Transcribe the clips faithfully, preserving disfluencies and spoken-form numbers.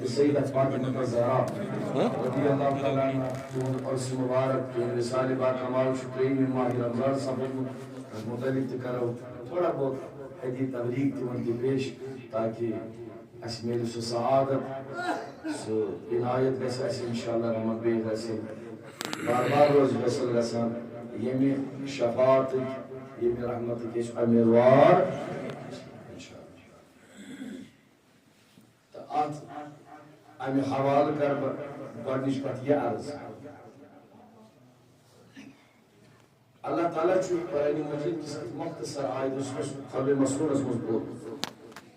سیدہ فاطمہ زہرا رضی اللہ تعالیٰ عنہا، تہنٛد عرس مبارک، تہنٛد وصال باکمال چھُ ترٛیٚیِمہِ ماہِ رمضان سپدمُت۔ تتھ متعلق تہِ کرو تھوڑا بہت ہدیہ تبریک تِمن تہِ پیش، تاکہ اسہِ میلہِ سُہ سعادت، سُہ عنایت گژھِ اسہِ انشاءاللہ رحمان بیٚیہِ گژھِ بار بار روزِ حٲصِل گژھان، ییٚمہِ شفاعتٕکۍ، ییٚمہِ رحمتٕکۍ أسۍ امیدوار۔ انشاءاللہ۔ تہٕ اتھ امہِ حوالہٕ کرٕ بہٕ گۄڈنِچ کتھ یہِ عرض۔ اللہ تعالیٰ چھُ قرآن مجید کِس اَتھ مختصر آیتس منٛز خبر مسعورس منٛز کوٚرمُت۔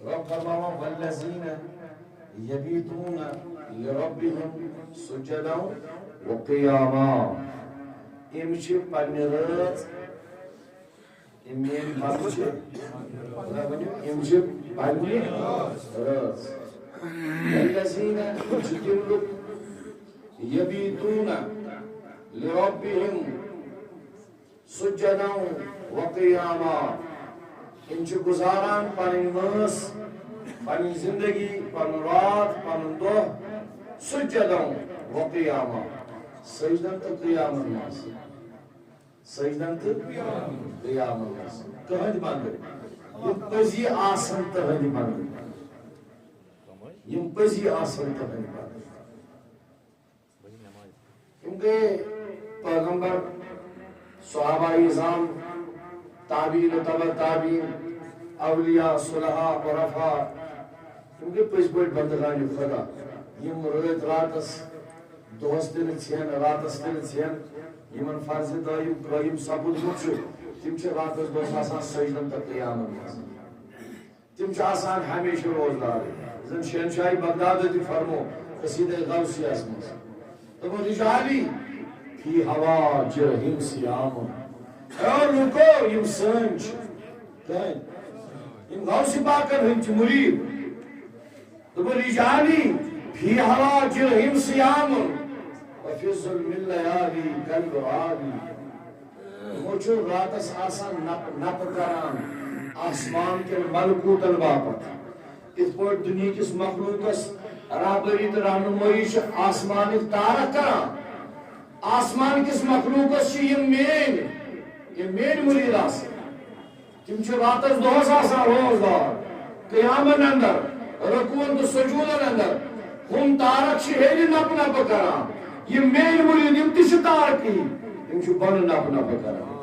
رب فرماوان، "والذین یبیتون لربہم سجدا و قیاما"۔ یِم چھِ پننہِ رٲژ، یِم میٲنۍ بندٕ چھِ، خدا ؤنِو، یِم چھِ پننہِ رٲژ۔ والذین، یِم چھِ تِم لُکھ، یبیتون لربہم سجدا و قیاما۔ یِم چھِ گُزاران پنٕنۍ وٲنٛس، پنٕنۍ زندگی، پنُن راتھ، پنُن دۄہ سجدا و قیاما، سجدن تہٕ قیامن منٛز۔ سجدن تہٕ قیامن منٛز۔ تٕہنٛدۍ بندٕ، یِم پٔزی آسن تٕہنٛدۍ بندٕ، یِم پٔزی آسن تٕہنٛدۍ بندٕ۔ یِم گٔے پیغمبر، صحابہ عظام، تابعین، تبع تابعین، اولیاء، صلحاء، عرفاء۔ یِم گٔے پٔزۍ پٲٹھۍ بندگان خدا۔ یِم رٲتۍ راتس، دۄہس تہِ نہٕ ژھٮ۪ن، راتس تہِ نہٕ ژھٮ۪ن، یِمن فرض دٲیِم قٲیِم سپُدمُت چھُ، تِم چھِ راتس دۄہس آسان سجدن تہٕ قیامن منٛز۔ تِم چھِ آسان ہمیشہِ روزدار۔ زن شہنشاہی بغداد تہِ فرمو قصیدہ غوثیہ ہس منٛز۔ دوٚپُن، "رجالی فی ہواجرہم صیام"۔ اے لوٗکو، یِم سٲنۍ چھِ۔ کٕہٕنۍ۔ یِم غوث پاکن ہٕنٛدۍ چھِ مُریٖد۔ دوٚپُن، "رجالی فی ہواجرہم صیام، وفی ظلم اللیالی کالغراب"۔ یِمو چھُ راتس آسان نپ-، نپہٕ کران آسمان کٮ۪ن ملکوٗتن باپتھ۔ یِتھ پٲٹھۍ دُنیہکِس مخلوٗقس رہبری تہٕ رہنمٲیی چھِ آسمانٕکۍ تارک کران، آسمان کِس مخلوٗقس چھِ یِم میٲنۍ، یِم میٲنۍ مُریٖد آسان۔ تِم چھِ راتس دۄہس آسان روزدار، قیامن اندر، رکوعن تہٕ سجودن اندر۔ ہُم تارک چھِ ہیٚرِ نپہٕ نپہٕ کران۔ یِم میٲنۍ مُریٖد، یِم تہِ چھِ تارکٕے، یِم چھِ بۄنہٕ نپہٕ نپہٕ کران۔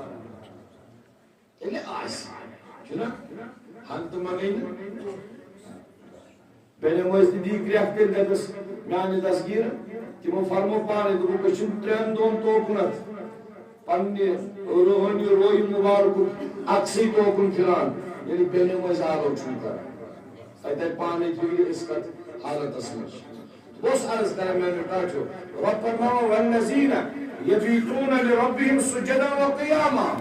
تیٚلہِ آسہِ، چھُنہ؟ ہن تہٕ منگے نہٕ۔ بیٚنہِ مٲج تہِ دی کرٛٮ۪کھ تیٚلہِ دَپٮ۪س، "میٛانہِ دستگیٖر"، تِمو فرموو پانے، دوٚپُکھ، "أسۍ چھِنہٕ ترٛٮ۪ن دۄہن توکُن اَتھ پننہِ روحٲنی رویہِ مُبارکُک عکسٕے توکُن پھِران"، یعنی بیٚنہِ مٲج آلو چھُنہٕ کران۔ تَتہِ آیہِ پانے تھٲوِو یہِ أسۍ کَتھ حالتس منٛز۔ بہٕ اوسُس عرض کران میٛانیو ٹاٹھیو، رۄب فرماوان، "والذین یبیتون لربہم سجدا و قیاما"۔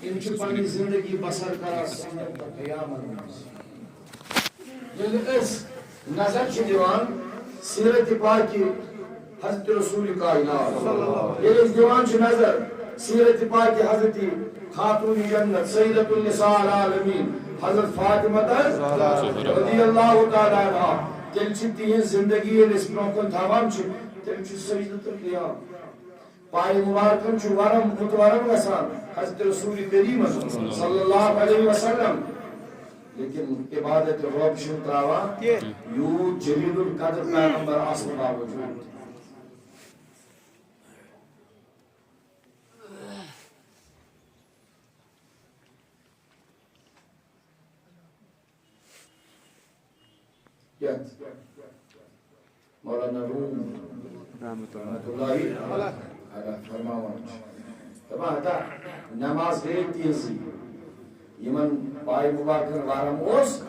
یِم چھِ پنٕنۍ زندگی بسر کران سجدن تہٕ قیامن منٛز۔ ییٚلہِ أسۍ نظر چھِ دِوان سیرت پاکہِ حضرت رسول کائنات، ییٚلہِ أسۍ دِوان چھِ نظر سیرت پاکہِ حضرت خاتون جنت سیدۃ النساء العالمین حضرت فاطمہ رضی اللہ تعالیٰ عنہا، تیٚلہِ چھِ تِہنٛز زندگی ییٚلہِ أسۍ برونٛہہ کُن تھاوان چھِ، تیٚلہِ چھُ سجدٕ تہٕ قیام۔ پایہِ مبارکن چھُ ورم متورم گژھان حضرت رسول کریم صلی اللہ علیہ وسلم، لیکن عبادت رب چھُنہٕ تراوان یوٗت جلیل القدر پیغمبر آسنہٕ باوجوٗد۔ یتھ مولانا روم رحمت اللہ علیہ فرماوان چھِ، دپان ہتا نماز گٔے تیزی، یِمن پایہِ مبارکن ورم اوس،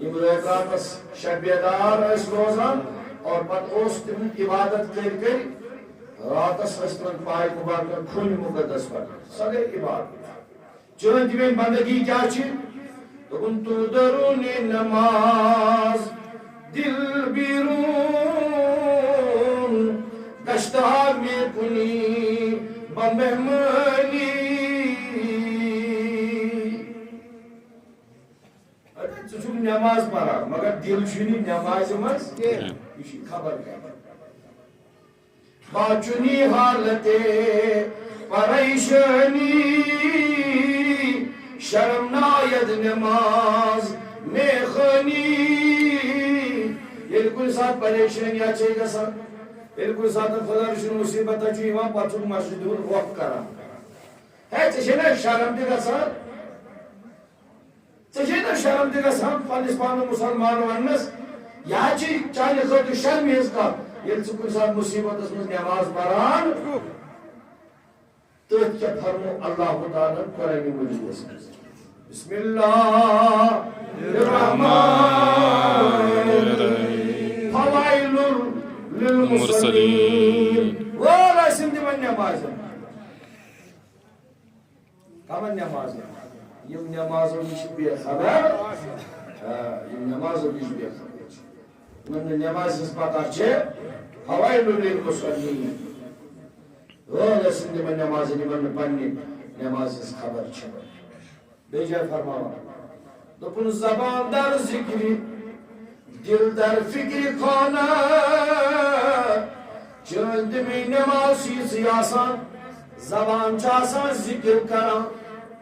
یِم رٲژ راتس شب بیدار ٲسۍ روزان اور پتہٕ اوس تِم عبادت کٔرۍ کٔرۍ راتس ٲسۍ تِمن پایہِ مبارکن خوٗنہِ مقدس پکان، سۄ گٔے عبادت۔ چٲنۍ تہِ میٲنۍ بندگی کیٛاہ چھِ؟ دوٚپُن، "تو درون نماز دل بیرون گشتہ میں کنی بمہمانی۔" اَدٕ ژٕ چھُکھ نماز پران، مگر دل چھُنہٕ نمازِ منٛز کینٛہہ۔ یہِ چھُ خبر کَتہِ۔ باچُنی حالت پریشانی، شرم ناید نماز میخانی۔ ییٚلہِ کُنہِ ساتہٕ پریشٲنی چھے گژھان، ییٚلہِ کُنہِ ساتہٕ خۄدا رٔچھِن مُصیٖبت چھُ یِوان، پَتہٕ چھُکھ مسجدِ ہُنٛد رۄخ کران۔ ہے، ژےٚ چھے نا شرم تہِ گژھان؟ ژےٚ چھے نا شرم تہِ گژھان پننِس پانہٕ مُسلمان وننس؟ یہِ حظ چھِ چانہِ خٲطرٕ شرمہِ ہٕنٛز کتھ، ییٚلہِ ژٕ کُنہِ ساتہٕ مُصیبتس منٛز نٮ۪ماز پران۔ تٔتھۍ کیٛاہ فرمو اللہ تعالیٰ ہن قرآنِ مجیدس منٛز؟ بسم اللہ الرحمن الرحیم۔ فوائل للمصلین۔ وٲر ٲسِن تِمن نٮ۪مازن۔ کمن نٮ۪مازن؟ یِم نٮ۪مازو نِش چھِ بے خبر۔ آ، یِم نٮ۪مازو نِش بے خبر چھِ۔ یِمن نہٕ نٮ۪مازِ ہٕنٛز پتہ چھِ۔ فوائل للمصلین۔ وٲر ٲسِن تِمن نٮ۪مازن، یِمن نہٕ پننہِ نٮ۪مازِ ہٕنٛز خبر چھِ۔ بیٚیہِ جایہِ فرماوان، دوٚپُن، زبان در ذکر، دل در فکر خانہ۔ چٲنۍ تہِ میٛٲنۍ نٮ۪ماز چھِ یِژھٕے آسان۔ زبان چھِ آسان ذکر کران،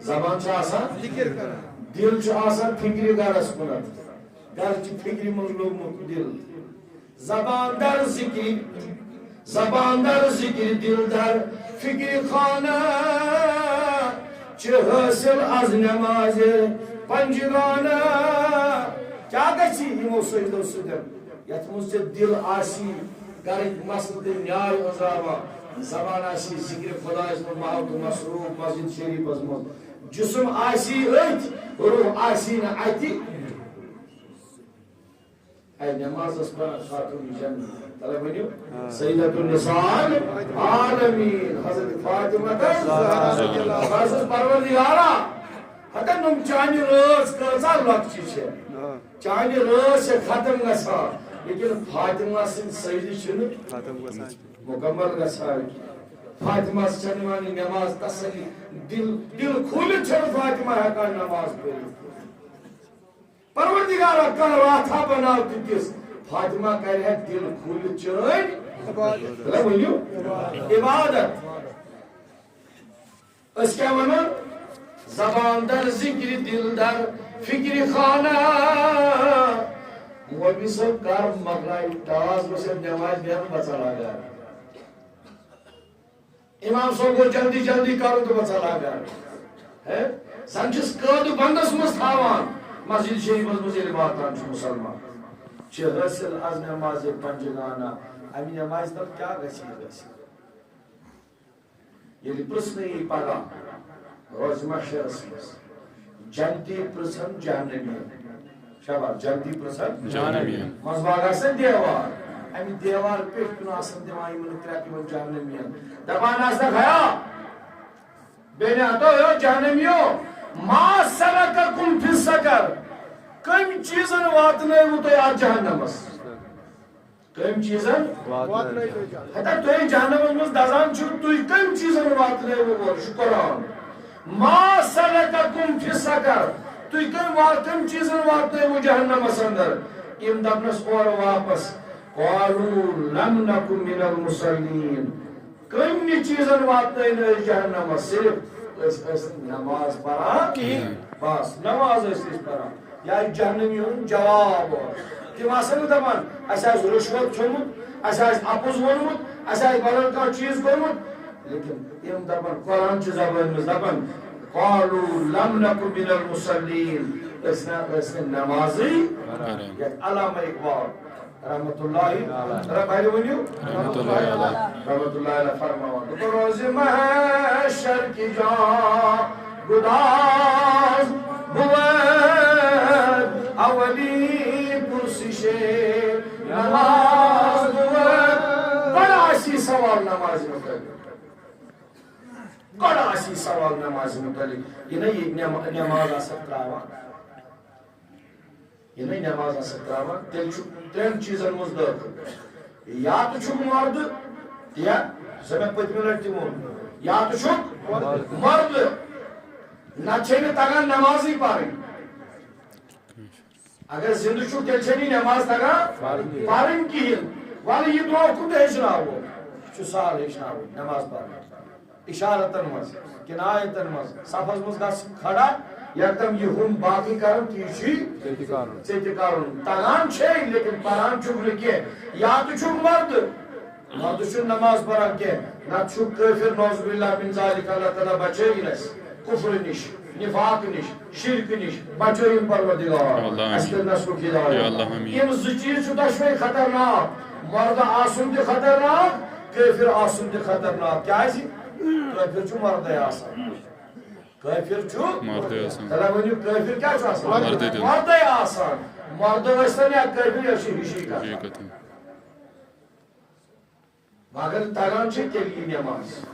زبان چھِ آسان ذکر کران۔ دل چھُ آسان فکرِ گرس کُنتھ، گرچہِ فکرِ منٛز لوٚگمُت دل۔ زبان در ذکر، زبان در ذکر، دل در فکر خانہ۔ چھ حاصل از نماز پنجگانہ۔ کیٛاہ گژھِ یِمو سجدو سۭتۍ؟ یتھ منٛز ژےٚ دل آسی، گرٕکۍ مسلہٕ تہٕ نیاے أنٛزراوان۔ زبان آسی ذکر خدایس منٛز محو تہٕ مصروف مسجد شریفس منٛز۔ جسم آسی أتھۍ، روح آسی نہٕ اتہِ۔ اے نماز ٲس پران خاتون جنت۔ تلے ؤنِو، سیدۃ النساء العالمین حضرت فاطمہ تہٕ زہرا۔ بہٕ حظ چھُس پروردگارا، ہتا نۄم چانہِ رٲژ کۭژاہ لۄکچہِ چھےٚ۔ چانہِ رٲژ چھےٚ ختم گژھان، لیکن فاطمہ سٕنٛدۍ سجدٕ چھِنہٕ ختم گژھان۔ مکمل گژھان۔ فاطمہ چھَنہٕ یِوان یہِ نماز تسلی، دل، دل کھوٗلِتھ چھَنہٕ فاطمہ ہٮ۪کان نماز پٔرِتھ۔ پروردگارا، کانٛہہ راتھا بناو تہِ تِژھ، فاطمہ کرِ ہا دل کھوٗلِتھ چٲنۍ عبادت۔ بلے ؤنِو، عبادت۔ أسۍ کیٛاہ وَنان؟ زبان در ذکر، دل در فکر خانہ۔ مولوی صٲب کر مۄکلایہِ ٹاس، بہٕ چھُس نٮ۪مازِ نیران، بہٕ ژَلہٕ ہا گرٕ۔ امام صٲب گوٚو جلدی جلدی کرُن تہٕ بہٕ ژَلہٕ ہا گرٕ۔ ہے، زن چھِس قٲدٕ بندس منٛز تھاوان، مسجد شریفس منٛز ییٚلہِ واتان چھُ مُسلمان۔ چھِ حٲصِل از نمازِ پنجگانہ، امہِ نمازِ تل کیٛاہ گژھِ یہِ حٲصِل؟ ییٚلہِ پرٛژھنہٕ یی پگاہ روزِ محشرس منٛز، جنتی پرٛژھن جہنمی۔ شاباش، جنتی پرٛژھن۔ جہنمی۔ منٛزباگ آسن دیوار، امہِ دیوار پٮ۪ٹھۍ کُن آسن دِوان یِمن کرٛٮ۪کھ یِمن جہنمین۔ دپان آسنکھ، ہیا، بیٚنہِ ہتو ہیو جہنمیو، ما سلککم فی سقر، کٔمۍ چیٖزن واتنٲوٕ تُہۍ اتھ جہنمس؟ کٔمۍ چیٖزن؟ واتنٲوِتھ۔ ہتا تُہۍ جہنمس منٛز دزان چھِو، تُہۍ کٔمۍ چیٖزن واتنٲوٕ اور؟ چھُ قرآن۔ ما سلککم فی سقر، تُہۍ کٔمۍ وا-، کٔمۍ چیٖزن واتنٲوٕ جہنمس اندر؟ یِم دپنس اورٕ واپس، قالوا لم نک من المصلین۔ کُنہِ چیٖزن واتنٲے نہٕ أسۍ جہنمس، صرف أسۍ ٲسۍ نہٕ نماز پران کِہیٖنۍ۔ بس، نماز ٲسۍ أسۍ پران۔ یا جہنمی ہُنٛد جواب اوس۔ تِم آسن نہٕ دپان، "اسہِ آسہِ رُشوت کھیوٚمُت، اسہِ آسہِ اپُز ووٚنمُت، اسہِ آسہِ بدل کانٛہہ چیٖز کوٚرمُت۔" لیکن یِم دپان، قرآن چہِ زبٲنۍ منٛز دپان، "قالوا لم نک من المصلین"، أسۍ نہ، أسۍ نہٕ نمازٕے پران۔ یتھ علامہ اقبال رحمت اللہ، رب-، بھائی ؤنِو۔ رحمت اللہ علیہ۔ رحمت اللہ علیہ فرماوان، دوٚپُن، روزِ محشر کہِ جا گداز بود، اولی پرسش نماز بود۔ گۄڈٕ آسی سوال نمازِ مُتعلق۔ گۄڈٕ آسی سوال نمازِ مُتعلق۔ یہِ نہ یہِ نٮ۪ما-، نٮ۪ماز آسکھ ترٛاوان۔ ییٚلہِ نہٕ نٮ۪ماز آسکھ ترٛاوان، تیٚلہِ چھُ ترٛٮ۪ن چیٖزن منٛز دٲخل۔ یا تہٕ چھُکھ مردٕ، یا زن مےٚ پٔتمہِ لٹہِ تہِ ووٚن، یا تہٕ چھُکھ مردٕ، نتہٕ چھے نہٕ تگان نٮ۪مازٕے پرٕنۍ۔ اگر زندٕ چھُکھ، تیٚلہِ چھَنہٕ یہِ نٮ۪ماز تگان پَرٕنۍ کِہیٖنۍ۔ وَلہٕ یہِ دۄہ کوٗتاہ ہیٚچھناوو؟ یہِ چھُ سہل ہیٚچھناوُن نٮ۪ماز پَرٕنۍ۔ اِشارتن منٛز، کِنایتن منٛز، صفس منٛز گژھ کھڑا، یکدم یہِ ہُم باقٕے کرن، تی چھُے ژےٚ تہِ کرُن۔ ژےٚ تہِ کرُن۔ تگان چھے، لیکن پران چھُکھ نہٕ کینٛہہ۔ یا تہٕ چھُکھ مردٕ، مردٕ چھُنہٕ نماز پران کینٛہہ، نتہٕ چھُکھ کٲفر، نعوذ باللہ من ذالک، اللہ تعالیٰ بچٲیِن اَسہِ کفرٕ نِش، نفاق نِش، شرکہٕ نِش، بچٲیِن پروردگار۔ اللہ اَسہِ آمیٖن۔ کٔرِنۍ اَسہِ لُکھ ہدایت۔ یا اللہ آمیٖن۔ یِم زٕ چیٖز چھِ دۄشوے خطرناک، مردٕ آسُن تہِ خطرناک، کٲفر آسُن تہِ خطرناک۔ کیازِ؟ کٲفر چھُ مردے آسان۔ کٲفر چھُ مردے آسان۔ تیٚلہِ ؤنِو، کٲفر کیٛاہ چھُ آسان؟ مردے تیٚلہِ۔ مردے آسان۔ مردٕ ٲسۍتن یا کٲفر، یہِ چھِ ہِشی کتھ۔ ہِشی کتھ۔ مگر تگان چھِ تیٚلہِ یہِ نٮ۪ماز۔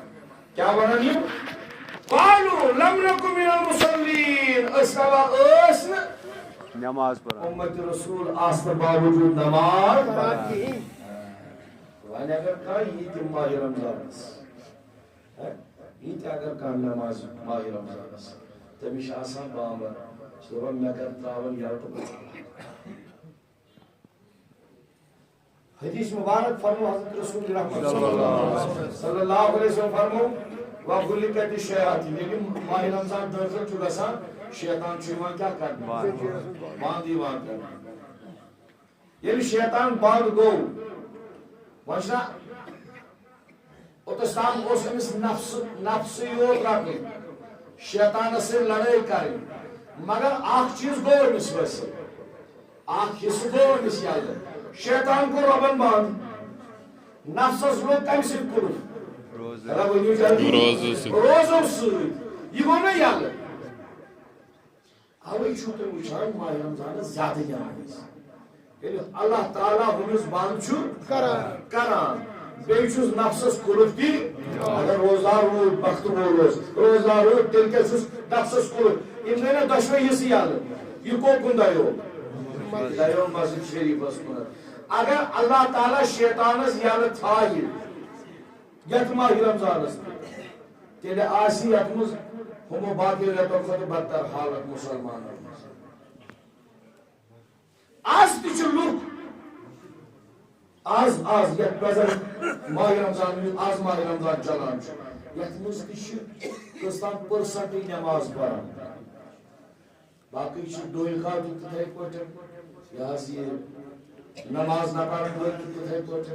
کیٛاہ ونان یِم؟ قالوا لم نک من المصلین۔ أسۍ کیٛاہ ٲسۍ نہٕ نٮ۪ماز پران۔ اُمت رسول آسنہٕ باوجود نٮ۪ماز پران۔ وۄنۍ اگر کانٛہہ یی تہِ ماہِ رمضانس، ہہ؟ یہِ تہِ اگر کانٛہہ نٮ۪ماز ماہِ رمضانس، تٔمِس چھِ آسان بامبر، سُہ چھُ دَپان، مےٚ کر ترٛاوَن یَلہٕ تہٕ بہٕ ژَلہٕ۔ حدیث مبارک فرمو حضرت رسول رحمت صلی اللہ علیہ وسلم فرمو، وغلقت الشیاطین، ییٚلہِ ماہِ رمضان دٲخل چھُ گژھان، شیطان چھُ یِوان کیٛاہ کرنہٕ؟ بنٛد یِوان کرنہٕ۔ ییٚلہِ شیطان بنٛد گوٚو، وۄنۍ چھُنہ اوٚتَس تام اوس أمِس نفسہٕ، نفسٕے یوت رَٹُن، شیطانَس سۭتۍ لڑٲے کَرٕنۍ، مگر اَکھ چیٖز گوٚو أمِس حٲصِل، اَکھ حصہٕ گوٚو أمِس یَلہٕ۔ شیطان کوٚر رۄبَن بنٛد، نفسَس لوٚگ کَمہِ سۭتۍ قُلُف؟ روزٕ۔ رۄبَن یہِ جلدی۔ روزٕ سۭتۍ۔ روزو سۭتۍ۔ یہِ گوٚو نہ یَلہٕ۔ اوے چھِو تُہۍ وٕچھان ماہِ رمضانس زیادٕ نٮ۪ماز۔ ییٚلہِ اللہ تعالیٰ ہُمِس بنٛد چھُ کران۔ کران، بیٚیہِ چھُس نفسس قُلُف تہِ، اگر روزدار روٗد، بختہٕ وول اوس، روزدار روٗد، تیٚلہِ کیٛاہ چھُس نفسس قُلُف؟ یِم گٔے نہ دۄشوے حصہٕ یَلہٕ۔ یہِ کوٚت کُن دَریو؟ دَریو مسجد شریٖفس کُن۔ اگر اللہ تعالیٰ شیطانس یَلہٕ تھایہِ، یتھ ماہِ رمضانس منٛز، تیٚلہِ آسہِ یتھ منٛز ہُمو باقیو رٮ۪تو کھۄتہٕ بدتر حالت مسلمانن ہٕنٛز۔ از تہِ چھِ لُکھ، از، از یتھ پریزنٹ ماہِ رمضان، یُس از ماہِ رمضان چلان چھُ، یتھ منٛز تہِ چھِ کٔژتام پٔرسنٹٕے نٮ۪ماز پران۔ باقٕے چھِ دۄہہِ کھاو تہِ تِتھَے پٲٹھۍ، یہِ حظ یہِ نماز نہ پرن وٲلۍ تہِ تِتھَے پٲٹھۍ۔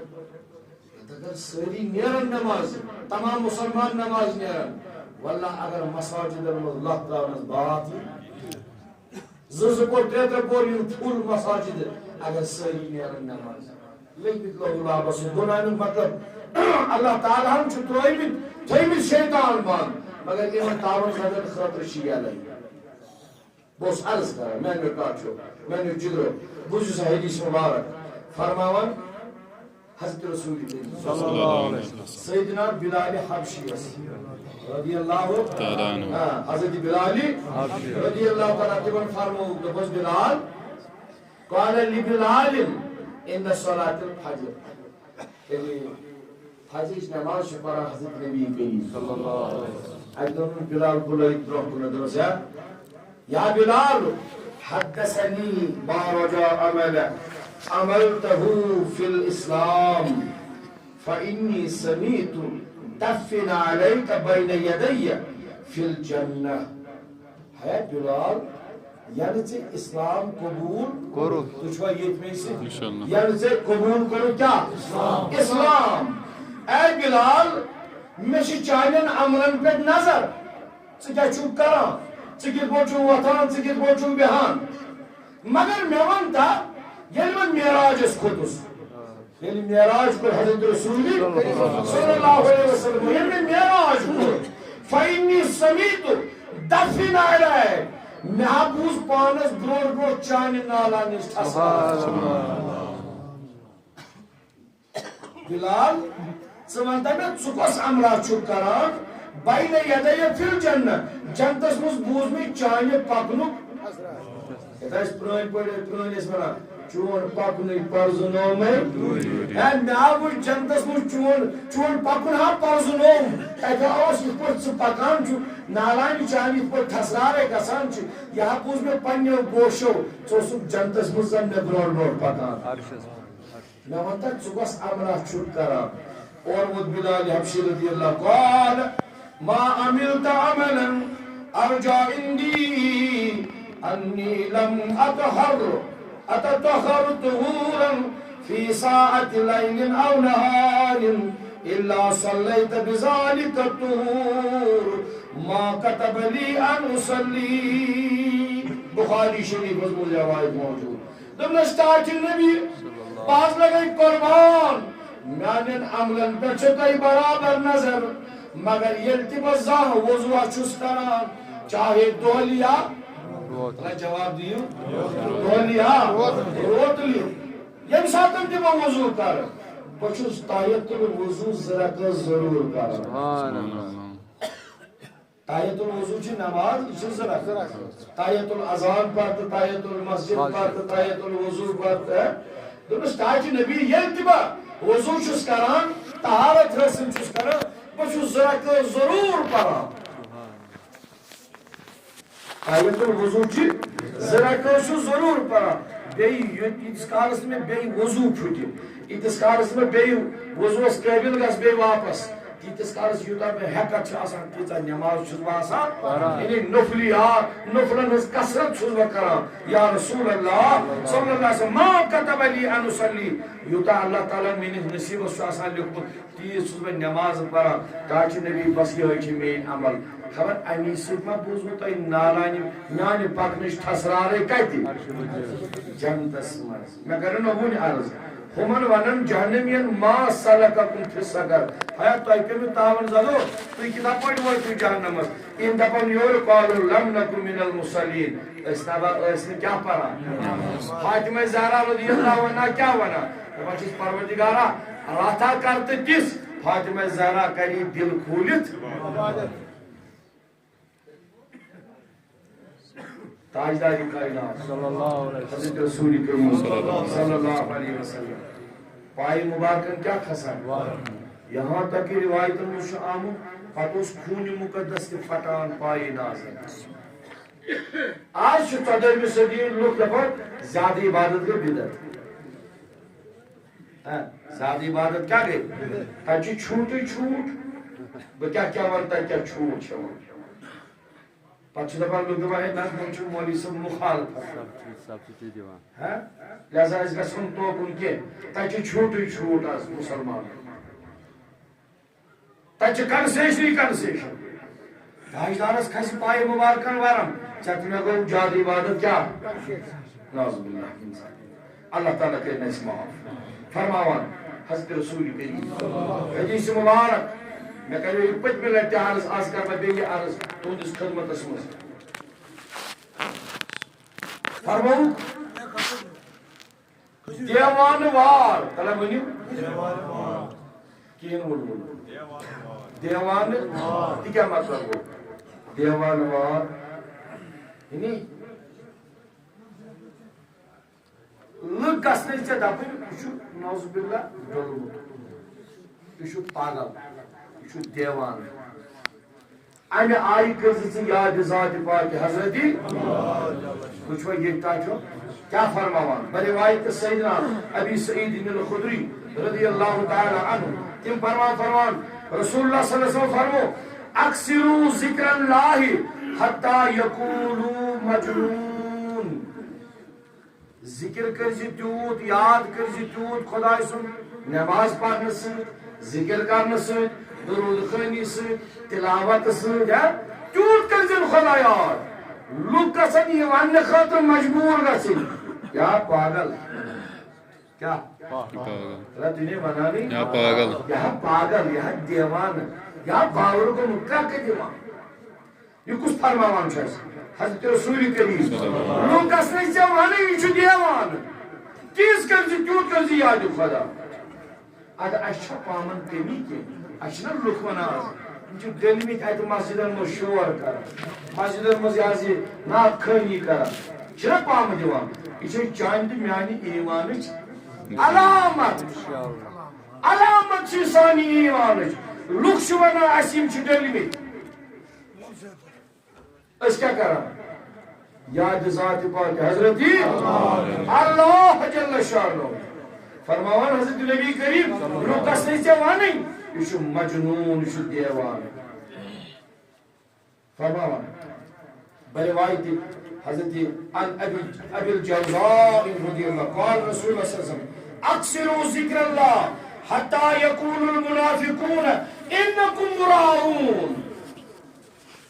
اگر سٲری نیرن نماز، تمام مسلمان نماز نیرن، واللہ اگر مساجدن منٛز لَتھ ترٛاونس باتھ یی، زٕ زٕ پور، ترٛےٚ ترٛےٚ پور یِن فُل مساجد، اگر سٲری نیرن نماز۔ لٔگۍ مٕتۍ لہو لابس سۭتۍ۔ گوٚو نہٕ اَمیُک مطلب اللہ تعالیٰ ہن چھُ ترٛٲومٕتۍ، تھٲومٕتۍ شیطان بنٛد، مگر یِمن تعاون زدن خٲطرٕ چھِ یَلے۔ بہٕ اوسُس عرض کران، میانیو ٹاٹھیو، میانیو جگرو، بوٗزِو سا حدیث مبارک فرماوان حضرت رسول کریم صلی اللہ علیہ وسلم۔ سیدنا بلال حبشیس رضی اللہ تعالیٰ عنہ۔ آ، حضرت بلال رضی اللہ تعالیٰ تِمن فرموو، دوٚپُس، بلال، قال لبلال ان صلاة الفجر۔ یعنی فجرٕچ نماز چھُ پران حضرت نبی کریم صلی اللہ علیہ وسلم۔ اَکہِ دۄہ ووٚن بلال بُلٲوِتھ برونٛہہ کُن، دوٚپنَس، یا، یا بلال، حدثني ما رجا عمل عملته في الإسلام، فإني سمعت دفن عليك بين يدي في الجنة۔ ہے بلال، یعنی ژےٚ اسلام قبول کوٚرُتھ۔ تُہۍ چھِوا ییٚتہِ مےٚ سۭتۍ؟ انشاءاللہ۔ یعنی ژےٚ قبول کوٚرُتھ کیٛاہ؟ اسلام۔ اے بلال، مےٚ چھِ چانٮ۪ن عملن پٮ۪ٹھ نظر۔ ژٕ کیٛاہ چھُکھ کران؟ ژٕ کِتھ پٲٹھۍ چھُکھ وۄتھان؟ ژٕ کِتھ پٲٹھۍ چھُکھ بیٚہان؟ مگر مےٚ وَن تہ، ییٚلہِ بہٕ معراجس کھوٚتُس، ییٚلہِ معراج کوٚر حضرت رسول صلی اللہ علیہ وسلم، ییٚلہِ مےٚ معراج کوٚر، فإنی سمیت دفن علی، مےٚ ہا بوٗز پانس برونٛٹھ برونٛٹھ چانہِ نالہ نِش ٹھسان۔ بلال، ژٕ وَن تہ مےٚ، ژٕ کۄس عملہ چھُکھ کران؟ بین یدی فی الجنہ، جنتس منٛز بوٗز مےٚ چانہِ پکنُک۔ یتھ ٲسۍ پرٛٲنۍ پٲٹھۍ، پرٛٲنۍ ٲسۍ ونان، چون پکنُے پرزٕنومے۔ ہے، مےٚ ہا وُچھ جنتس منٛز چون، چون پکُن ہا پرزٕنوم۔ تتہِ ہا اوس یِتھ پٲٹھۍ ژٕ پکان چھُ، نالانہِ چانہِ یِتھ پٲٹھۍ ٹھسرارے گژھان چھِ۔ یہِ ہا بوٗز مےٚ پننیو گوشو، ژٕ اوسُکھ جنتس منٛز زن مےٚ برونٛٹھ برونٛٹھ پکان۔ مےٚ ووٚن تتھ، ژٕ کۄس عملہ چھُکھ کران؟ اورٕ ووت بلال حبشی رضی اللہ، قال، ما عملت عملا ارجى عندي اني لم اطهر، اتطهر طهورا في ساعة ليل او نهار الا صليت بذلك الطهور ما كتب لي ان اصلي۔ بخاری شریفس منٛز روایت موجود۔ دوٚپنس، ٹاٹھۍ نبی، بہٕ حظ لگے قربان، میانٮ۪ن عملن پٮ۪ٹھ چھِ تۄہہِ برابر نظر، مگر ییٚلہِ تہِ بہٕ زانٛہہ وضوٗ چھُس کران، چاہے دۄہلہِ یا، نہ، جواب دِیِو، دۄہلہِ یا روتلہِ، ییٚمہِ ساتہٕ تہِ بہٕ وضوٗ کرٕ، بہٕ چھُس تحیت الوضوٗ زٕ رکعت ضروٗر کران۔ سبحان اللہ۔ تحیت الوضو چھِ نماز، یہِ چھِ زٕ رکعت۔ تحیت الاذان پتہٕ، تحیت المسجد پتہٕ، تحیت الوضو پتہٕ، ہے؟ دوٚپمَس، ٹاٹھۍ نبی، ییٚلہِ تہِ بہٕ وضو چھُس کران، طہارت حٲصِل چھُس کران، بہٕ چھُس زٕ رکعت ضروٗر پران۔ تحیت الوضو چھِ زٕ رکعت چھُ ضروٗر پران۔ بیٚیہِ یہِ-، ییٖتِس کالَس نہٕ مےٚ بیٚیہِ وضو پھُٹہِ، ییٖتِس کالَس نہٕ بہٕ بیٚیہِ وضوٗوَس قٲبِل گژھٕ بیٚیہِ واپس، تیٖتِس کالَس یوٗتاہ مےٚ ہٮ۪کَتھ چھِ آسان، تیٖژاہ نٮ۪ماز چھُس بہٕ آسان پَران۔ یعنی نفلی، آ، نفلَن ہٕنٛز کثرت چھُس بہٕ کران۔ یا رسول اللہ صلی اللہ علیہ وسلم، ما کتب لی ان اصلی، یوٗتاہ اللہ تعالیٰ ہَن میٲنِس نصیٖبَس چھُ آسان لیوٗکھمُت، تیٖژ چھُس بہٕ نٮ۪ماز پَران۔ ٹاٹھۍ نبی، بس یِہوٚے چھِ میٲنۍ عمل۔ خبر اَمی سۭتۍ ما بوٗزوٕ تۄہہِ نالانہِ میانہِ پکنٕچ ٹھسرارے کتہِ؟ جنتس منٛز۔ مےٚ کرن نہ وُنہِ عرض۔ ہُمن ونن جہنمین، ما سلککم فی سقر؟ ہیا، تۄہہِ کٔمۍ تاون زدو؟ تُہۍ کِتھا پٲٹھۍ وٲتِو جہنمس؟ یِم دپن یورٕ، قالوا لم نکن من المصلین۔ أسۍ نہ با-، ٲسۍ نہٕ کیٛاہ پران؟ فاطمہ زہرا رضی اللہ عنہا کیٛاہ ونان؟ دپان چھِس، پروردگارا، راتھا کر تہٕ دِس۔ فاطمہ زہرا کری دل کھوٗلِتھ۔ تاجدار کائنات صلی اللہ علیہ وسلم۔ حضرت رسول کریم صلی اللہ علیہ وسلم۔ پایہِ مبارکن کیا کھسان؟ یہاں تک کہ روایتن منٛز چھُ آمُت، پتہٕ اوس خوٗنہِ مقدس تہِ پھٹان پایہِ نازن۔ آز چھُ ژۄدٲہمہِ صدی ہٕنٛدۍ لُکھ دپان، زیادٕ عبادت گٔے بدعت۔ ہاں، زیادٕ عبادت کیٛاہ گٔے؟ تَتہِ چھُ چھوٗٹٕے چھوٗٹ۔ بہٕ کیٛاہ کیٛاہ وَنہٕ، تَتہِ کیٛاہ چھوٗٹ چھِ یِوان؟ پَتہٕ چھِ دَپان لُکھ، دَپان، ہے، نہ، وۄنۍ چھُ مولوی صٲب مُخالفت۔ Substitute، substitute دِوان۔ ہاں؟ لہذا أسۍ گژھو نہٕ توکُن کینٛہہ۔ تَتہِ چھُ چھوٗٹٕے چھوٗٹ آز مُسلمانَن۔ تَتہِ چھِ concession-ٕے concession۔ تاجدارس کھسہِ پایہِ مبارکن ورم، ژےٚ تہٕ مےٚ گوٚو زیادٕ عبادت کیٛاہ؟ نعوذ باللہ من ذالک۔ اللہ تعالیٰ کٔرِنۍ اَسہِ معاف۔ فرماوان حضرت رسول کریم، حدیث مبارک، مےٚ کریو یہِ پٔتمہِ لٹہِ تہِ عرض، از کرٕ بہٕ بیٚیہِ عرض تُہنٛدِس خدمتس منٛز۔ فرمووُکھ، دیوانہٕ وار، تَلہ ؤنِو۔ کِہیٖنۍ ووٚن نہٕ۔ دیوانہٕ وار۔ تہِ کیٛاہ مطلب گوٚو؟ دیوانہٕ وار۔ یعنی لُکھ گژھنٕے ژےٚ دَپٕنۍ، یہِ چھُ نعوذ باللہ ڈوٚلمُت۔ یہِ چھُ پاگل۔ یہِ چھُ دیوانہٕ۔ امہِ آیہِ کٔرزِ ژٕ یاد ذاتِ پاکِ حضرتِ۔ وٕچھو ییٚتہِ تۄہہِ چھُ کیٛاہ فرماوان۔ بروایت سیدنا ابی سعید الخدری رضی اللہ تعالیٰ عنہ، تِم فرمان فرمان، رسول اللہ صلی اللہ علیہ وسلم فرمو، اکثروا ذکر اللہ حتی یقولوا مجنون۔ ذکر کٔرزِ تیوٗت، یاد کٔرزِ تیوٗت خۄداے سُنٛد، نماز پرنہٕ سۭتۍ، ذکر کرنہٕ سۭتۍ، درود خوانی سۭتۍ، تلاوت سۭتۍ، ہا، تیوٗت کٔرزِ خۄداے یاد۔ لُکھ گژھن یہِ وننہٕ خٲطرٕ مجبوٗر گژھٕنۍ، یا پاگل۔ کیٛاہ؟ پاگل۔ رب دُنیا ونان یا پاگل۔ یا پاگل، یا دیوانہٕ، یا باور گوٚمُت، کیٛاہ کَتہِ یِوان؟ یہِ کُس فرماوان چھُ اَسہِ؟ حضرت رسول کریم۔ لوٗکس نہٕ ژےٚ وَنٕے، یہِ چھُ دیوان۔ تیٖژ کٔرزِ، تیوٗت کٔرزِ یاد خۄدا۔ اَدٕ اَسہِ چھا پامن کٔمی کینٛہہ؟ اَسہِ چھِنہ لُکھ وَنان آز، یِم چھِ ڈٔلمٕتۍ اَتہِ مسجدن منٛز شور کران، مسجدن منٛز یہِ حظ یہِ نعت خوٲنی کران۔ چھِنہ پامہٕ دِوان؟ یہِ چھِ چانہِ تہٕ میانہِ ایٖمانٕچ علامت۔ علامت چھِ سانہِ ایٖمانٕچ۔ لُکھ چھِ وَنان، اَسہِ یِم چھِ ڈٔلمٕتۍ۔ أسۍ کیٛاہ کران؟ یاد ذات پاک حضرت اللہ جل شانہ فرماوان، حضرت نبی کریم، لُکھ گژھنَے ژےٚ وَنٕنۍ، یہِ چھُ مجنون، یہِ چھُ دیوانہٕ۔ فرماوان، بروایت حضرت عن ابی، ابی الجوزاء رضی اللہ، قال رسول اللہ صلی اللہ علیہ وسلم، اکثروا ذکر اللہ حتی یقول المنافقون انکم مراؤون۔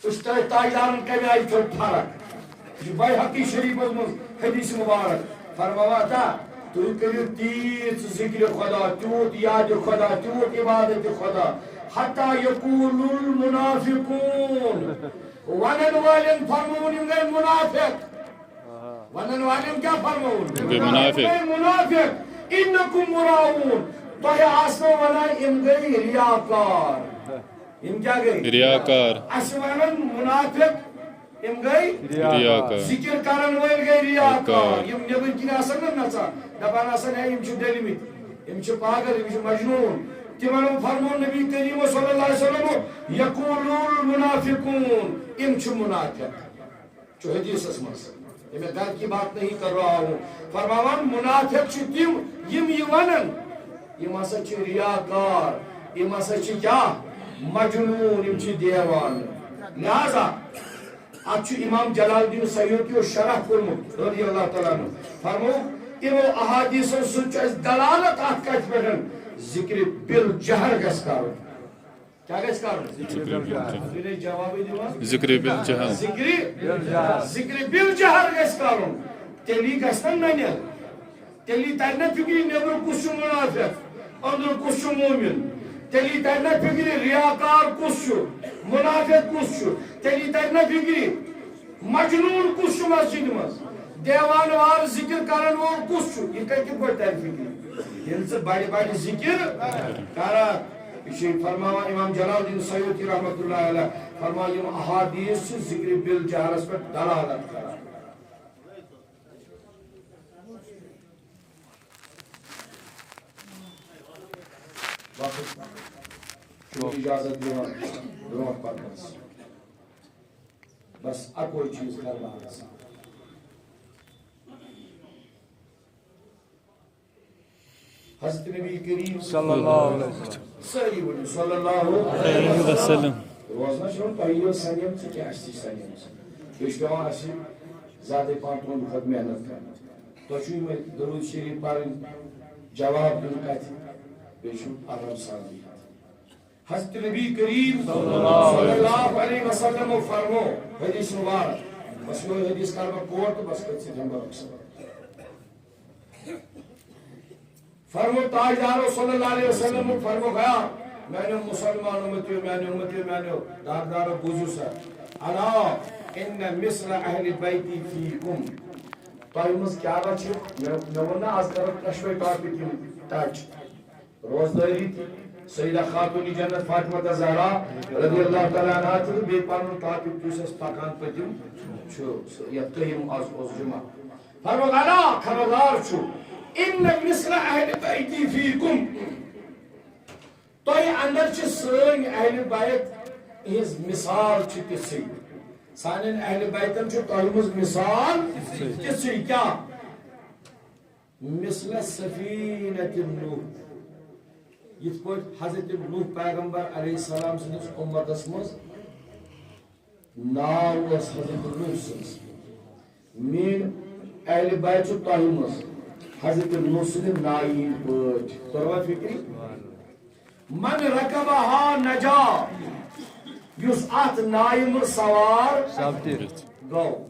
اس طرح تاجدارن کمہِ آیہِ چھو فرق؟ یہ چھُ بیہقی شریفس منٛز حدیث مبارک۔ فرماوان تا، تُہۍ کٔرِو تیٖژ ذکر خدا، تیوٗت یاد خدا، تیوٗت عبادت خدا، حتی یقول المنافقون، ونن والٮ۪ن فرمووُن، یِم گٔے منافق۔ ونن والٮ۪ن کیٛاہ فرمووُن؟ یِم گٔے منافق۔ یِم گٔے منافق۔ انکم مراؤون، تۄہہِ آسنو ونان، یِم گٔے ریاکار۔ یِم کیٛاہ گٔے؟ ریاکار۔ اَسہِ ونان منافق، یِم گٔے ریاکار۔ ذکر کرن وٲلۍ گٔے ریاکار۔ ریاکار۔ یِم نیٚبٕرۍ کِنۍ آسن نہ نژان، دپان آسن، ہے، یِم چھِ ڈٔلمٕتۍ، یِم چھِ پاگل، یِم چھِ مجنون۔ تِمن فرموو نبی کریم صلی اللہ علیہ وسلم، یقول المنافقون، یِم چھِ منافق۔ چھُ حدیثس منٛز، یہِ میں گھر کی بات نہیں کر رہا ہوں۔ فرماوان، منافق چھِ تِم، یِم یہِ ونن، یِم ہسا چھِ ریاکار، یِم ہسا چھِ کیٛاہ؟ مجنون، یِم چھِ دیوانہٕ۔ لہذا اتھ چھُ امام جلال الدین سیوطی یو شرح کوٚرمُت رضی اللہ تعالیٰ عنہ۔ فرموو، یِمو احادیثو سۭتۍ چھُ اَسہِ دلالت اتھ کتھِ پٮ۪ٹھ، ذکر بالجہر گژھِ کرُن۔ کیٛاہ گژھِ کرُن؟ ذکر بالجہر۔ تُہۍ نے جوابٕے دِوان۔ ذکر بالجہر۔ ذکر، ذکر بالجہر گژھِ کرُن۔ تیٚلی گژھِ نا ننہِ۔ تیٚلی ترِ نا فِکرِ، نیٚبرٕ کُس چھُ منافق، أنٛدرٕ کُس چھُ مومِن۔ تیٚلی ترِ نا فِکرِ، ریاکار کُس چھُ، منافق کُس چھُ۔ تیٚلی ترِ نا فِکرِ، مجنون کُس چھُ مسجدِ منٛز؟ دیوانہٕ وار ذکر کرن وول کُس چھُ؟ یہِ کتہِ، کِتھ پٲٹھۍ ترِ فِکرِ؟ ییٚلہِ ژٕ بڑِ بڑِ ذکر کرکھ۔ یہِ چھُ فرماوان امام جلال الدین سیوطی رحمتہ اللہ علیہ، فرماوان، یِم احادیث چھِ ذکر بالجہرس پٮ۪ٹھ دلالت کران۔ وقت چھُ اجازت دِوان برونٛٹھ پکنس۔ بس اکوے چیز کرٕ بہٕ عرض۔ حضرت نبی کریم صلی اللہ علیہ وسلم۔ سٲری ؤنِو صلی اللہ علیہ وسلم۔ روزنہ چھُنہٕ تۄہہِ یوت سنیم، ژٕ کیٛاہ اَسہِ تہِ سنیم۔ بیٚیہِ چھُ پٮ۪وان اَسہِ زیادَے پَہَن تُہُنٛدِ کھۄتہٕ محنت کَرٕنۍ۔ تۄہہِ چھُو یِمَے درود شریف پَرٕنۍ، جواب دیُن کَتھِ، بیٚیہِ چھُ آرام سان بِہِتھ۔ حضرت نبی کریم صلی اللہ علیہ وسلم فرمو، حدیث مبارک، بس یہے حدیث کر بہ کوٹ تو بس کر سے ہم برک سے۔ فرمو تاجدارو صلی اللہ علیہ وسلم، فرمو گیا، میانیو مسلمان امتیو، میانیو امتیو، میانیو داردارو، بوزو سا، الا ان مثل اہل بیتی فیکم۔ تۄہہِ منٛز کیٛاہ بہ چھِ؟ مےٚ، مےٚ ووٚن نہ، از کرو دۄشوے ٹاپک یِم ٹچ۔ روزدٲری تہِ۔ سیدہ خاتون جنت فاطمہ زہرا رضی اللہ تعالیٰ عنہا تہِ، تہٕ بیٚیہِ پنُن ٹاپک یُس اَسہِ پکان پٔتِم چھُ، سُہ یتھ تُہۍ یِم از اوس جمعہ۔ فرموو، الا خبردار چھُ، ان مثل اہل بیتی فیکم، تۄہہِ اندر چھِ سٲنۍ اہل بیت ہٕنٛز مثال چھِ تِژھٕے۔ سانٮ۪ن اہل بیتن چھُ تۄہہِ منٛز مثال تِژھٕے۔ کیٛاہ؟ مثل سفینۃ نوح، یِتھ پٲٹھۍ حضرت نوح پیغمبر علیہ السلام سٕنٛدِس اُمتس منٛز ناو اوس حضرت نوح سٕنٛز۔ میٲنۍ اہل بیت چھُ تۄہہِ منٛز حضرت نوح سٕنٛدِ نایہِ ہٕنٛدۍ پٲٹھۍ۔ توٚروا فِکرِ؟ من رکبہا نجا، یُس اتھ نایہِ منٛز سوار سپدِ۔ گوٚو۔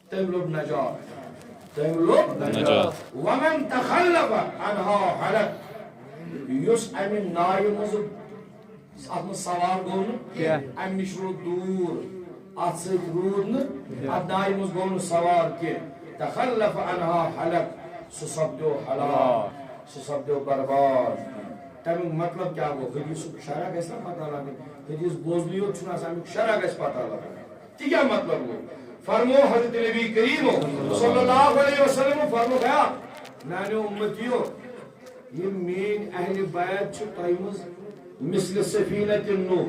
تٔمۍ لوٚب نجات۔ تٔمۍ لوٚب نجات۔ ومن تخلف عنہا ہلک۔ یُس امہِ نایہِ منٛز اتھ منٛز سوار گوٚو نہٕ کینٛہہ۔ امہِ نِش روٗد دوٗر، اتھ سۭتۍ روٗد نہٕ، اتھ نایہِ منٛز گوٚو نہٕ سوار کینٛہہ۔ تخلف عنہا ہلک، سُہ سپدیو ہلاک، سُہ سپدیو برباد۔ تمیُک مطلب کیٛاہ گوٚو؟ حدیثُک شرح گژھِ نا پتہ لگٕنۍ۔ حدیث بوزنٕے یوت چھُنہٕ آسان، امیُک شرح گژھِ پتہ لگُن۔ تہِ کیٛاہ مطلب گوٚو؟ فرمو حضرت نبی کریم صلی اللہ علیہ وسلم فرمو گیا، میانیو امتیو، یہ مین اہل بیت چھ تۄہہِ منٛز مثل سفینت نوح،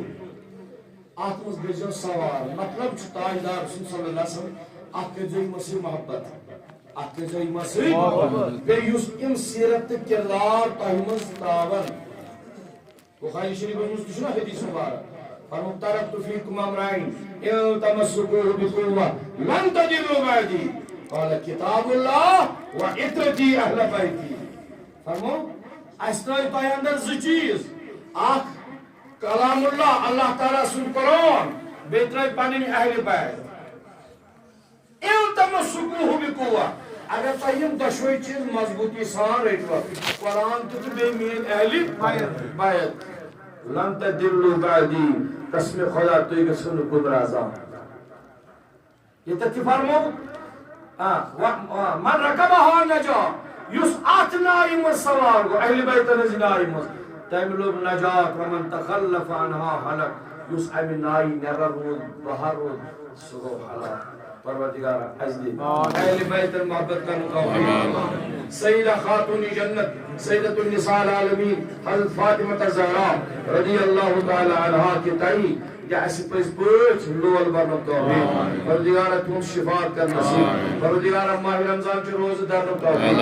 اتھ منٛز گٔژھزیو سوار۔ مطلب چھُ تاجدار سُنٛد صلی اللہ علیہ وسلم، اتھ کٔرزیو یِمن سۭتۍ محبت، اتھ کٔرزیو یِمن سۭتۍ محبت۔ بیٚیہِ یُس أمۍ سیرت تہٕ کردار تۄہہِ منٛز تراون، بخاری شریفس منٛز تہِ چھُنہ حدیث مبارک، فرموو، "ترکت فیکم امرین ان تمسکوہ بقوہ لن تضلوا بعدی، قال کتاب اللہ و عترتی اہل بیتی۔" فرموو، اسہِ ترٲے تۄہہِ اندر زٕ چیٖز، اکھ کلام اللہ، اللہ تعالیٰ سُنٛد قرآن، بیٚیہِ ترٲے پنٕنۍ اہل بیت۔ ان تمسکوہ بقوہ، اگر تۄہہِ یِم دۄشوے چیٖز مضبوٗطی سان رٔٹۍوٕ، قرآن تہِ تہٕ بیٚیہِ میٲنۍ اہل بیت، لن تضلوا بعدی، قسم خدا تُہۍ گٔژھِو نہٕ گمراہ زانٛہہ۔ ییٚتٮ۪تھ تہِ فرموو، آ، و-، آ، من رکبہا نجا، یُس اتھ نایہِ منٛز سوار گوٚو، اہل بیتن ہٕنٛزِ نایہِ منٛز، تٔمۍ لوٚب نجات، ومن تخلف عنہا ہلک، یُس امہِ نایہِ نٮ۪بر روٗد، بہر روٗد، سُہ گوٚو ہلاک۔ پروردگارا، اسہِ دِ اہل بیتن محبت کرنُک توفیق۔ سیدہ خاتون جنت، سیدۃ النساء العالمین حضرت فاطمہ زہرا رضی اللہ تعالی عنہا کہِ تایہِ دِ اسہِ پٔزۍ پٲٹھۍ لول برنُک توفیق۔ پروردگارا، تُہُنٛد شفاعت کر نصیب۔ پروردگارا، ماہِ رمضان چہِ روزٕ درنُک توفیق۔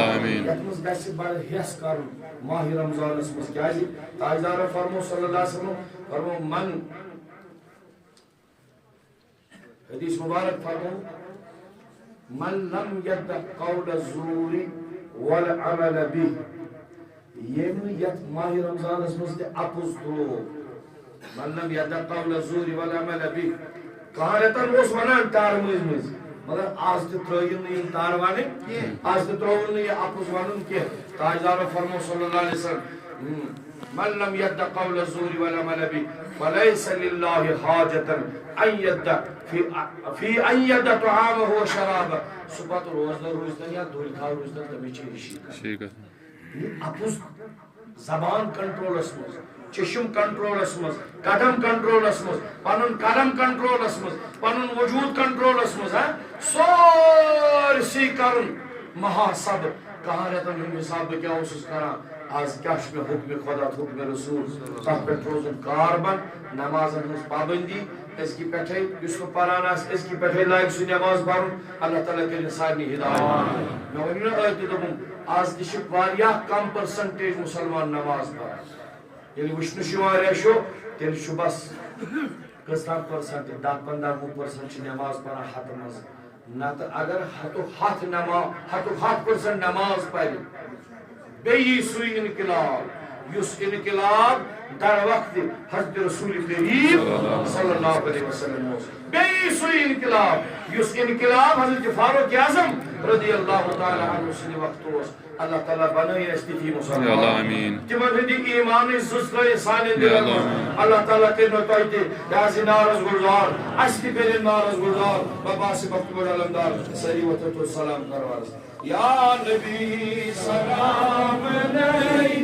یتھ منٛز گژھِ بڑٕ ہٮ۪س کرُن ماہِ رمضانس منٛز، کیازِ تاجدارن فرموو صلی اللہ علیہ وسلم، فرموو، من حدیث مبارک فرموو، "من لم یدع قول الزور والعمل به"، ییٚمۍ نہٕ یتھ ماہِ رمضانس منٛز تہِ اپُز تُلو، "من لم یدع قول الزور والعمل به"، کانٛہہ رٮ۪تن اوس ونان ٹارٕ مٔنٛزۍ مٔنٛزۍ، مگر از تہِ ترٲیِن نہٕ یِم ٹارٕ ونٕنۍ کینٛہہ، از تہِ ترٲوُن نہٕ یہِ اپُز ونُن کینٛہہ۔ تاجدارو فرموو صلی اللہ علیہ وسلم، من لم یدع قول الزور والعمل به فلیس للہ حاجة ان یدع فی، فی ان یدع طعامہ و شرابہ۔ سُہ پتہٕ روزدر روٗزتن یا دُلۍ کھار روٗزتن، تٔمِس چھِ ہِشی کتھ۔ ہِشی کتھ۔ یہِ اپُز زبان کنٹرولس منٛز، چشم کنٹرولس منٛز، قدم کنٹرولس منٛز، پنُن قدم کنٹرولس منٛز، پنُن وجود کنٹرولس منٛز، ہا، سورسٕے کرُن محاسبہٕ۔ کہن رٮ۪تن ہُنٛد حساب بہٕ کیٛاہ اوسُس کران، از کیٛاہ چھُ مےٚ حُکمِ خدا تہٕ حُکمِ رسول، تتھ پٮ۪ٹھ روزُن کاربند، نمازن ہٕنٛز پابندی، أزکہِ پٮ۪ٹھے یُس نہٕ پران آسہِ، أزکہِ پٮ۪ٹھے لاگہِ سُہ نماز پرُن۔ اللہ تعالیٰ کٔرِن سارنٕے ہدایت۔ مےٚ ؤنِو نا أتھۍ تہِ دوٚپُن، از تہِ چھِ واریاہ کم percentage مسلمان نماز پران۔ ییٚلہِ وٕچھنہٕ چھُ یِوان ریشو، تیٚلہِ چھُ بس کٔژتام percent، دَہ، پنٛداہ، وُہ percent چھِ نماز پران ہتہٕ منٛز۔ نتہٕ اگر ہتُک ہتھ نما-، ہتُک ہتھ percent نماز پرِ، بیٚیہِ یی سُے انقلاب، یُس انقلاب در وقت حضرت رسول کریم صلی اللہ علیہ وسلم اوس۔ بیٚیہِ یی سُے انقلاب، یُس انقلاب حضرت فاروق اعظم رضی اللہ تعالیٰ عنہ سٕنٛدِ وقتہٕ اوس۔ اللہ تعالیٰ بنٲیِن اَسہِ تِتھی مسلمان۔ یا اللہ، آمیٖن۔ تِمن ہٕنٛدِ ایٖمانٕچ زٕژ ترٲیِن سانٮ۪ن یا دِلن اللہ، منٛز۔ آمین۔ اللہ تعالیٰ کٔرِنو تۄہہِ تہِ یہِ حظ یہِ نارس گُلزار، اَسہِ تہِ کٔرِن نارس گُلزار۔ بابا آصف بخت بوڑ علمدار، سٲری وۄتھو تہٕ سلام کرو عرض۔ یا نبی سلام علیک۔